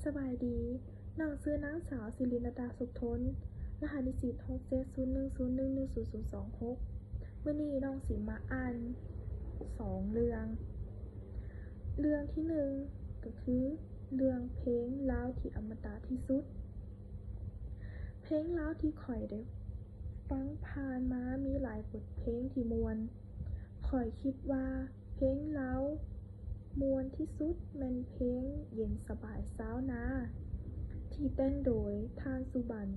ສະບາຍດີ, ນ້ອງຊື່ນາງສາວ ສິລິນະດາ ສຸກທົນ, ລະຫັດນິສິດ ຫົກເຈັດສູນໜຶ່ງສູນໜຶ່ງໜຶ່ງສູນສູນສອງຫົກ. ມື້ນີ້ນ້ອງຊິມາອ່ານສອງເລື່ອງ. ເລື່ອງທີໜຶ່ງ ກໍຄືເລື່ອງເພງລາວທີ່ອະມະຕະທີ່ສຸດ. ເພງລາວທີ່ຂ້ອຍໄດ້ຟັງຜ່ານມາມີຫຼາຍບົດເພງທີ່ມ່ວນ. ຂ້ອຍຄິດວ່າເພງລາວມ່ວນທີ່ສຸດແມ່ນເພງເຢັນສະບາຍຊາວນາ ທີ່ແຕ່ງໂດຍທ່ານ ສຸບັນ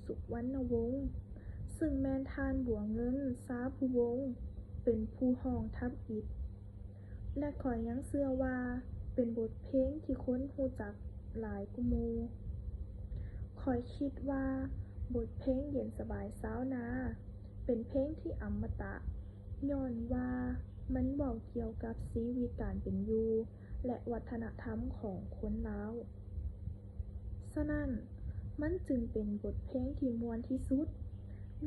ສຸວັນນະວົງ ຊຶ່ງແມ່ນທ່ານ ບົວເງິນ ຊາພູວົງ ເປັນຜູ້ຮ້ອງທຳອິດ. ແລະ ຂ້ອຍຍັງເຊື່ອວ່າເປັນບົດເພງທີ່ຄົນຮູ້ຈັກຫຼາຍກວ່າໝູ່. ຂ້ອຍຄິດວ່າບົດເພງເຢັນສະບາຍຊາວນາ ເປັນເພງທີ່ອະມະຕະ ຍ້ອນວ່າມັນເວົ້າກ່ຽວກັບຊີວິດການເປັນຢູ່ ແລະ ວັດທະນະທຳຂອງຄົນລາວ. ສະນັ້ນ, ມັນຈຶ່ງເປັນບົດເພງທີ່ມ່ວນທີ່ສຸດ.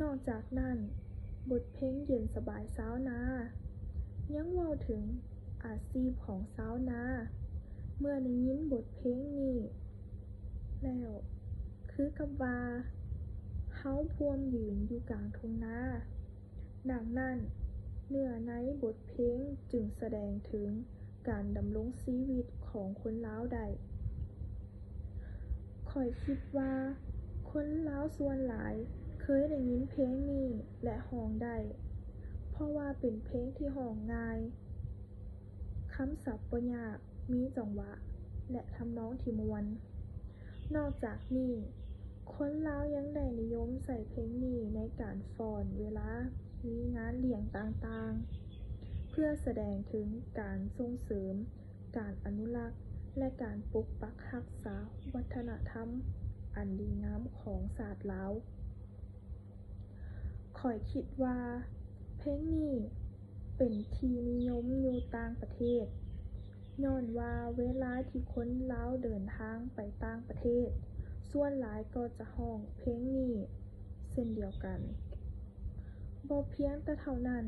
ນອກຈາກນັ້ນ, ບົດເພງເຢັນສະບາຍຊາວນາ ຍັງເວົ້າເຖິງອາຊີບຂອງຊາວນາ. ເມື່ອໄດ້ຍິນບົດເພງນີ້ແລ້ວ, ຄືກັບວ່າເຮົາພວມຢືນຢູ່ກາງທົ່ງນາ. ດັ່ງນັ້ນ, ເນື້ອໃນບົດເພງຈຶ່ງສະແດງເຖິງການດຳລົງຊີວິດຂອງຄົນລາວໄດ້. ຂ້ອຍຄິດວ່າຄົນລາວສ່ວນຫຼາຍເຄີຍໄດ້ຍິນເພງນີ້ ແລະ ຮ້ອງໄດ້, ເພາະວ່າເປັນເພງທີ່ຮ້ອງງ່າຍ, ຄຳສັບບໍ່ຍາກ, ມີຈັງຫວະ ແລະ ທຳນອງທີ່ມ່ວນ. ນອກຈາກນີ້, ຄົນລາວຍັງໄດ້ນິຍົມໃຊ້ເພງນີ້ໃນການຟ້ອນເວລາມີງານລ້ຽງຕ່າງໆ ເພື່ອສະແດງເຖິງການສົ່ງເສີມ, ການອະນຸລັກ ແລະ ການປົກປັກຮັກສາວັດທະນະທຳອັນດີງາມຂອງຊາດລາວ. ຂ້ອຍຄິດວ່າເພງນີ້ເປັນທີ່ນິຍົມຢູ່ຕ່າງປະເທດ, ຍ້ອນວ່າເວລາທີ່ຄົນລາວເດີນທາງໄປຕ່າງປະເທດ, ສ່ວນຫຼາຍກໍຈະຮ້ອງເພງນີ້ເຊັ່ນດຽວກັນ. ບໍ່ພຽງແຕ່ເທົ່ານັ້ນ,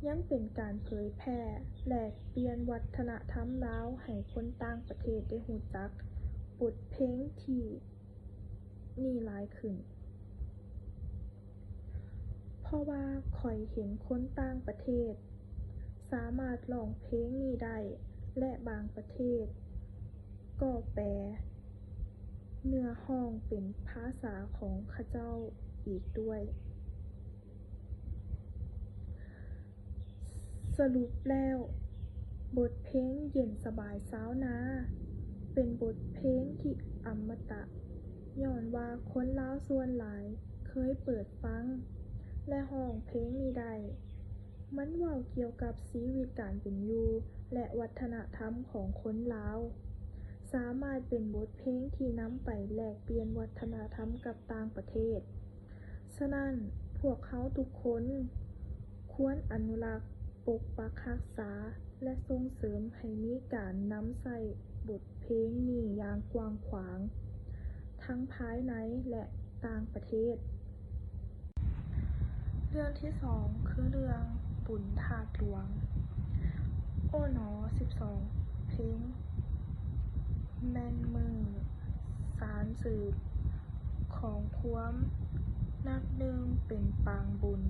ຍັງເປັນການເຜີຍແຜ່ ແລກປ່ຽນວັດທະນະທຳລາວໃຫ້ຄົນຕ່າງປະເທດໄດ້ຮູ້ຈັກບົດເພງທີ່ ນີ້ຫຼາຍຂຶ້ນ, ເພາະວ່າຂ້ອຍເຫັນຄົນຕ່າງປະເທດສາມາດຮ້ອງເພງນີ້ໄດ້ ແລະ ບາງປະເທດກໍແປເນື້ອຮ້ອງເປັນພາສາຂອງເຂົາເຈົ້າອີກດ້ວຍ. ສະຫຼຸບແລ້ວ, ບົດເພງເຢັນສະບາຍຊາວນາ ເປັນບົດເພງທີ່ອະມະຕະ, ຍ້ອນວ່າຄົນລາວສ່ວນຫຼາຍເຄີຍເປີດຟັງ ແລະ ຮ້ອງເພງນີ້ໄດ້. ມັນເວົ້າກ່ຽວກັບຊີວິດການເປັນຢູ່ ແລະ ວັດທະນະທຳຂອງຄົນລາວ, ສາມາດເປັນບົດເພງທີ່ນຳໄປແລກປ່ຽນວັດທະນະທຳກັບຕ່າງປະເທດ. ສະນັ້ນ, ພວກເຮົາທຸກຄົນຄວນອະນຸລັກ, ປົກປັກຮັກສາ ແລະ ສົ່ງເສີມໃຫ້ມີການນຳໃຊ້ບົດເພງນີ້ຢ່າງກວ້າງຂວາງ, ທັງພາຍໃນ ແລະ ຕ່າງປະເທດ. ເລື່ອງທີສອງ ຄືເລື່ອງບຸນທາດຫຼວງ. ໂອ້ໜໍ ສິບສອງ ເພັງ ແມ່ນມື້ສານສືບ ຂອງຄວາມ ນັບໜຶ່ງເປັນປາງບຸນ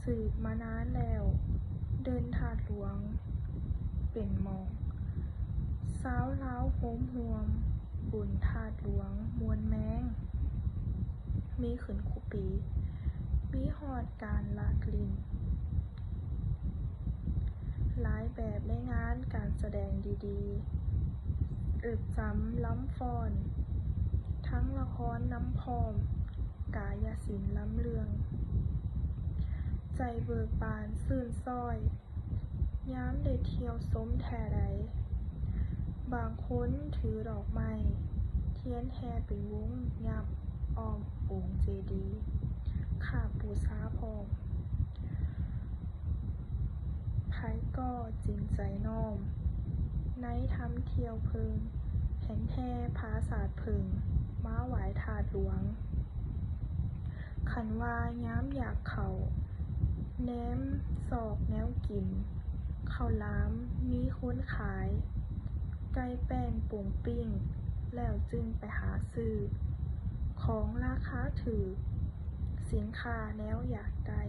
ສືບມານານແລ້ວ ເດີ່ນທາດຫຼວງເປັນໝອກ ຊາວລາວໂຮມຮ່ວມບຸນທາດຫຼວງມ່ວນແມງ ມີຂຶ້ນຄູ່ປີ ມີຮອດການລາກຫຼິ້ນ ຫຼາຍແບບໃນງານການສະແດງດີໆ ເອິບຈຳລຳຟ້ອນ ທັງລະຄອນນຳພ້ອມ ກາຍະສິນລຳເລື່ອງ ໃຈເບີກບານຊື່ນຊ້ອຍ ຍາມໄດ້ທ່ຽວຊົມແທ້ໃດ ບາງຄົນຖືດອກໄມ້ ທຽນແຫ່ເປັນວົງ ຍາບອ້ອມອົງເຈດີ ຄາບບູຊາພ້ອມ ໃຜກໍຈິງໃຈນ້ອມ ໃນທຳທ່ຽວເພິ່ງ ແຫ່ແຫ່ພາສາດເຜິ້ງ ມາໄຫວ້ທາດຫຼວງ. ຄັນວ່າຍາມຢາກເຂົ້າ ແນມຊອກແນວກິນ ເຂົ້າຫຼາມມີຄົນຂາຍ ໄກ່ແປ້ງປຸງປີ້ງ ແລ້ວຈຶ່ງໄປຫາຊື້ຂອງລາຄາຖືກ, ສິນຄ້າແນວຢາກໄດ້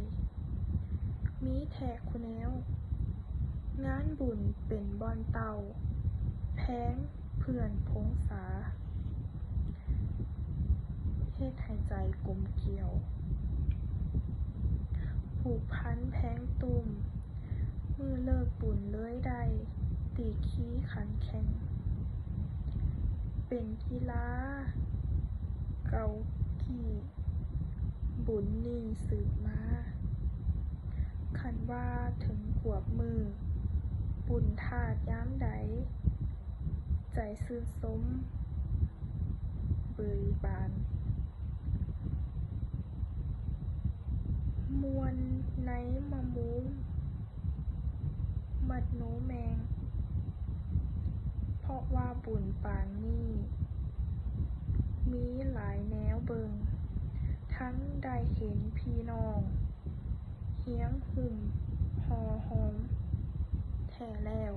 ມີແທ້ຄູ່ແນວ. ງານບຸນເປັນບ່ອນເຕົ້າ, ແພງເພື່ອນພົງສາ, ເຮັດໃຫ້ໃຈກົມກຽວ, ຜູກພັນແພງຕຸ້ມ, ມື້ເລີກບຸນເລີຍໄດ້ ຕີຄີຂັນແຂ່ງ. ເປັນກິລາເກົ່າກີ້ ບຸນນີ້ສືບມາ. ຄັນວ່າເຖິງຂວບມື້, ບຸນທາດຍາມໃດ ໃຈຊື່ນຊົມເບີບານ. ມ່ວນໃນມະມຸງ ມັດໂນແມງ ເພາະວ່າບຸນປານນີ້ ມີຫຼາຍແນວເບິ່ງ, ທັງໄດ້ເຫັນພີ່ນ້ອງ ຮຽງຫຸ້ມຫໍ່ຫົ່ມແທ້ແລ້ວ.